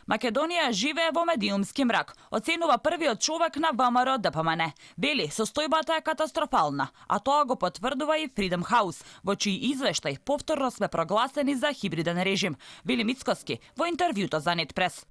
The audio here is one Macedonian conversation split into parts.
Македонија живее во медиумски мрак, оценува првиот човек на ВМРО ДПМН. Вели, состојбата е катастрофална, а тоа го потврдува и Freedom House, во чиј извештај повторно сме прогласени за хибриден режим. Вели Мицкоски во интервјуто за Нетпрес.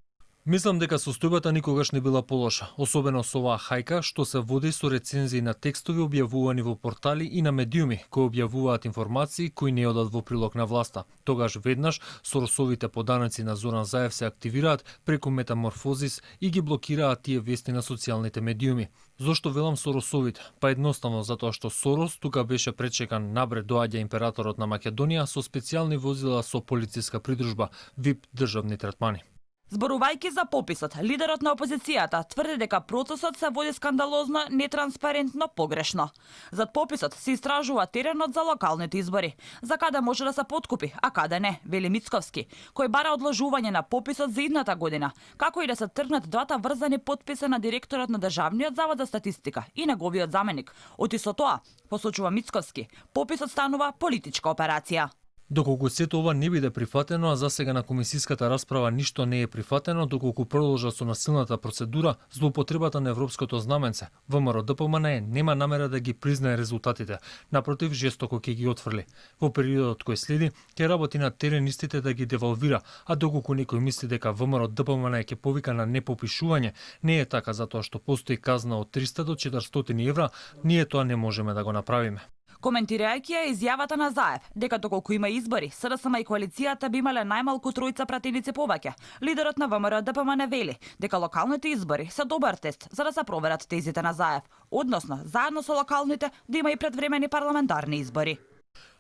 Мислам дека состојбата никогаш не била полоша, особено со оваа хајка што се води со рецензии на текстови објавувани во портали и на медиуми кои објавуваат информации кои не одат во прилог на власта. Тогаш веднаш соросовите поданици на Зоран Заев се активираат преку метаморфозис и ги блокираат тие вести на социјалните медиуми. Зошто велам соросовите? Па едноставно затоа што Сорос тука беше пречекан напред доаѓа императорот на Македонија со специјални возила со полициска придружба, VIP државни третмани. Зборувајќи за пописот, лидерот на опозицијата тврди дека процесот се води скандалозно, нетранспарентно, погрешно. Зад пописот се истражува теренот за локалните избори, за каде може да се подкупи, а каде не, вели Мицковски, кој бара одложување на пописот за идната година, како и да се тргнат двата врзани потписа на директорот на Државниот завод за статистика и неговиот заменик. Оти со тоа, посочува Мицковски, пописот станува политичка операција. Доколку сето ова не биде прифатено, а засега на комисиската расправа ништо не е прифатено, доколку продолжа со насилната процедура, злоупотребата на европското знаменце, ВМРО ДПМН нема намера да ги признае резултатите, напротив жестоко ќе ги отфрли. Во периодот кој следи, ќе работи на терен истите да ги девалвира, а доколку некој мисли дека ВМРО ДПМН ќе повика на непопишување, не е така затоа што постои казна од 300 до 400 евра, ние тоа не можеме да го направиме. Коментирајќи ја изјавата на Заев, дека доколку има избори, СДСМ и коалицијата би имале најмалку тројца пратеници повеќе, лидерот на ВМРО ДПМН вели дека локалните избори се добар тест за да се проверат тезите на Заев, односно заедно со локалните да има и предвремени парламентарни избори.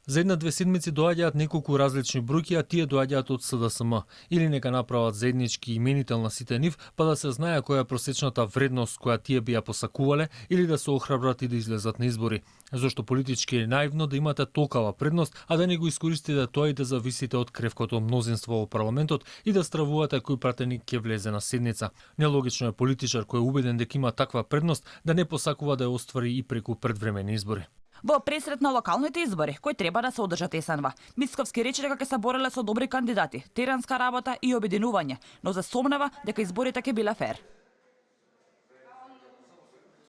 За една-две седмици доаѓаат неколку различни бројки, а тие доаѓаат од СДСМ. Или нека направат заеднички именител на сите нив, па да се знае која е просечната вредност која тие би ја посакувале, или да се охрабрат и да излезат на избори. Зошто политички е наивно да имате толкава предност, а да не го искористите тоа и да зависите од кревкото мнозинство во парламентот и да стравувате кој пратеник ќе влезе на седница. Нелогично е политичар кој е убеден дека има таква предност да не посакува да ја оствари и преку предвремени избори. Во пресрет на локалните избори, кои треба да се одржат есенва, Мицковски рече дека ќе се бореле со добри кандидати, теренска работа и обединување, но засомнева дека изборите ќе биле фер.